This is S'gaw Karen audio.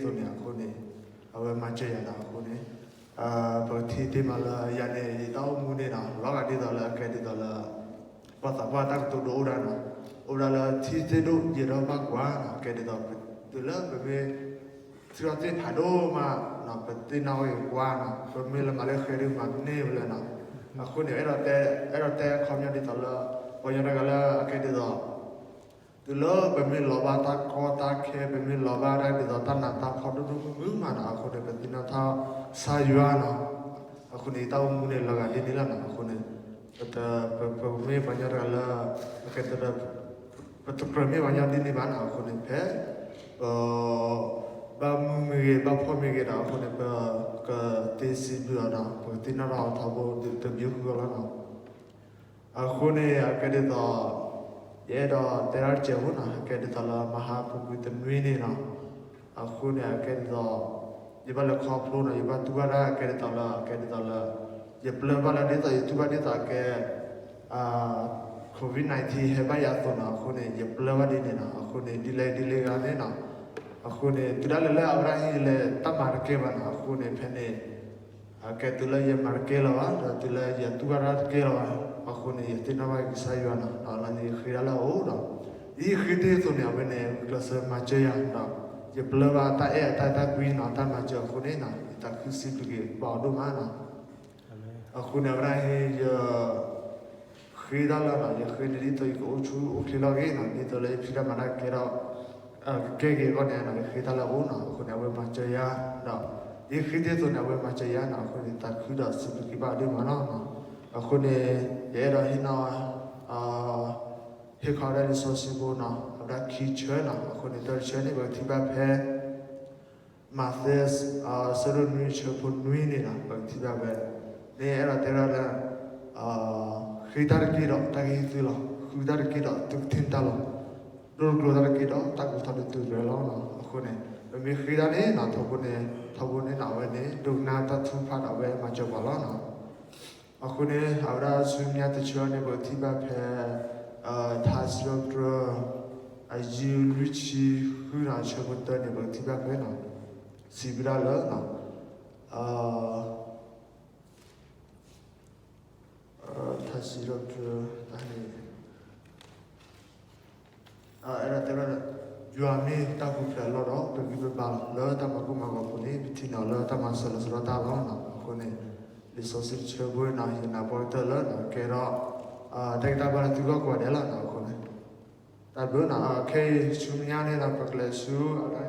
အသိးန့ၣ်အဃိန့ၣ် အဝဲမၤစၢၤယၤနီၤအဃိန့ၣ် ပကထံၣ်တ့ၢ်မးလၢယၤန့ၣ် ယတၢ်အိၣ်မူန့ၣ်နီၤ လီၤဂာ်ဒ်သိးလၢအကဲဒ်သိးလၢ ပှၤသးပှၢ်တၢ်ကတိၤဒိၣ်အိၣ်ဒၣ်နီၤ အိၣ်ဒၣ်လၢထံသ့ၣ်ဒိၣ်ယဲၢ်ဒီဘၣ်ကွၢ်နီၤ ကဲဒ်သိး တုၤလၢပမ့ၢ် ထံထီၣ်သ့ၣ်ဖးဒိၣ်မးနီၤ ပသ့ၣ်နီၣ်ဝဲကွၢ်နီၤ ပမ့ၢ်လၢမၤလၢဃဲဒုးမၤန့ၢ်ဝဲလၢနီၤ အဃိန့ၣ် အဲၣ်ဒိးတဲ အဲၣ်ဒိးတဲအခီပညီဒ်သိးလၢ ပှၤကညီတဂၤလၢအကဲဒ်သိး တုၤလၢပမ့ၢ်လီၤဘၣ်တၢ်ကီတၢ်ခဲ ပမ့ၢ်လီၤဘၣ်တၢ်ဒ်သိးတၢ်နးတၢ်ဖှီၣ်ဒိၣ်ဒိၣ်မုၢ်မုၢ်မးနီၤ အဃိန့ၣ် ပသ့ၣ်နီၣ်ထီၣ်ကစၢ်ယွၤနီၤ အဃိန့ၣ် ယတၢ်အိၣ်မူန့ၣ်လီၤဂာ်ဒ်န့ၣ်လီၤနီၤ အဃိန့ၣ် ပမ့ၢ်ပှၤကညီတဂၤလၢ ပတကြၢးမ့ၢ်ပှၤကညီဒ်န့ၣ်ဘၣ်နီၤ အဃိန့ၣ် ဖဲ ပ ဘၣ်မုာ်မ့ၢ်ဂ့ၤ ဘၣ်ဖှီၣ်မ့ၢ်ဂ့ၤဒီး အဃိန့ၣ် ပကသ့စံးဘျုးအီၤနီၤ ပကသ့ၣ်နီၣ်ထီၣ်အီၤထီဘိ တမံၤဃုာ်လီၤနီၤ အဃိန့ၣ် အကဲဒ်သိး ယအဲၣ်ဒိးတဲဒၣ်တစဲးဖိနီၤ အကဲဒ်သိးလၢမဟါပူၤကွံာ်တနွံန့ၣ်နီၤ အဃိန့ၣ် အကဲဒ်သိး ယဘၣ်လဲၤခီဖျိနီၤ ယဘၣ်တူၢ်ဘၣ်ဒၣ်အကဲဒ်သိးလၢ အကဲဒ်သိးလၢ ယပျၢ်ဘၣ်လၢဒ်သိး ယတူၢ်ဘၣ်ဒ်သိးအကဲ COVID nineteen ဟဲဘၣ်ယၤအသိးနီၤ အဃိန့ၣ် ယပျၢ်ဘၣ်ဒ်န့ၣ်နီၤ အဃိန့ၣ် ဒ်လဲၣ်ဒ်လဲၣ်ဂ့ၤန့ၣ်နီၤ အဃိန့ၣ် တုၤဒၣ်လဲာ်လၢအဝဲဒၣ်ဟ့ၣ်လၢတၢ်မၤတကဲဘၣ်နီၤ အဃိန့ၣ် ဖဲန့ၣ် အကဲတုၤလၢယမၤတကဲလၢၤဘၣ် ဒီးတုၤလၢယတူၢ်ဘၣ်တၢ်တကဲလၢၤဘၣ် အဃိန့ၣ် ယသ့ၣ်နီၣ်ဘၣ်ကစၢ်ယွၤနီၤ ဒီးလၢန့ၣ်ယဃ့ဒၣ်လၢအအိၣ်ဒီး ယဃ့တ့ၢ်အသိးန့ၣ် အဝဲန့ၣ် ကျဲးစၢးမၤစၢၤယၤဒီး ယပျၢ်ဘၣ်တၢ်အဲၣ်အတၢ်အဲၣ်တၢ်ကွံနီၤ တၢ်မၤစၢၤအဃိန့ၣ်နီၤ ယသးခုစံးဘျုးက့ၤဘၣ်အီၤဒိၣ်မးနီၤ အဃိန့ၣ် အဝဲဒၣ်ဟ့ၣ်ယ ဃ့တၢ်လၢနီၤ ယဃ့န့ၢ်ဒ်သိးယကအိၣ်ဆူၣ်အိၣ်ချ့လီၤဂ့ၤနီၤ ဒ်သိးလၢယဖံးတၢ်မၤတၢ်ကဲထီၣ် ကကဲက့ၤအဂီၢ်န့ၣ်နီၤ ယဃ့တၢ်လၢအအိၣ်နီၤ အဃိန့ၣ် အဝဲမၤစၢၤယၤဒီး ယဃ့တ့ၢ်အသိးန့ၣ် အဝဲမၤစၢၤယၤနီၤ အဃိန့ၣ် သးခုဒီးစံးဘျုးက့ၤဘၣ်ဒိၣ်မးနီၤ အဃိန့ၣ် ယအဲၣ်ဒိးဟ့ၣ်နီၤ ဟ့ၣ်ခီဒၣ်လံာ်စီဆှံဖိနီၤ အဝဲဒၣ်ခံဆၢနီၤ အဃိန့ၣ် တၢတဆၢန့ၣ် ပကထံၣ်ဘၣ်ဖဲ မးသဲ ဆၢဒိၣ်နွံဆၢဖိနွံန့ၣ်နီၤ ပကထံၣ်ဘၣ်ဖဲ မ့ၢ်အဲၣ်ဒိးတဲဒၣ်လၢ ဃ့တၢ်တက့ၢ်ဒီးတၢ်ကဟ့ၣ်သုလီၤ ဃုတၢ်တက့ၢ်ဒီးသုကထံၣ်တၢ်လီၤ ဒိၣ်ကျိၤတၢ်တက့ၢ်ဒီးတၢ်ကူၣ်ထီၣ်ဒုးသုရဲၣ်လီၤနီၤ အဃိန့ၣ် ပမ့ၢ်ဃ့တၢ်န့ၣ်နီၤ ထီဘိန့ၣ် ထီဘိန့ၣ်နီၤ အဝဲန့ၣ် ဒိကနၣ်တၢ်ထုကဖၣ်ဒီးအဝဲမၤစၢၤပှၤလီၤနီၤ အဃိန့ၣ် အဝဲဒၣ်ဆူမဲာ်ညါတဆၢန့ၣ် ပကထံၣ်ဘၣ်ဖဲ ထါစံးထီၣ်ပတြၢၤ အယုၢ်လွံၢ်ဆံဃုနီၤ ဆၢဖိတၢန့ၣ် ပကထံၣ်ဘၣ်ဖဲနီၤ စံးဝဲဒၣ်လၢ ထါစံးထီၣ်ပတြၢၤ တၢ်န့ၣ် အဲၣ်ဒိးတဲဝဲဒၣ် ယွၤမ့ၢ်တၢ်ပူၤဖျဲးအလီၢ်ဒီး ပဂံၢ်ပဘါလီၤ လၢတၢ်မၤကိၢ်မၤဂီၤအပူၤန့ၣ် ပထံၣ်န့ၢ်အီၤလၢတၢ်မၤစၢၤလီၤစၢၤလီၤတၢ်လီၤနီၤ အဃိန့ၣ် လံာ်စီဆှံတဆၢဖိနီၤ ယနာ်ပှၤကတၢၢ်လၢနီၤ ကဲထီၣ် တၢ်ဂံၢ်တၢ်ဘါလၢသုဂီၢ်ကိးဂၤဒဲးလီၤနီၤ အဃိန့ၣ် တၢ်ဘျုးနီၤ ခဲအံၤဆူမဲာ်ညါန့ၣ်ဒီး ပကလဲၤဆူ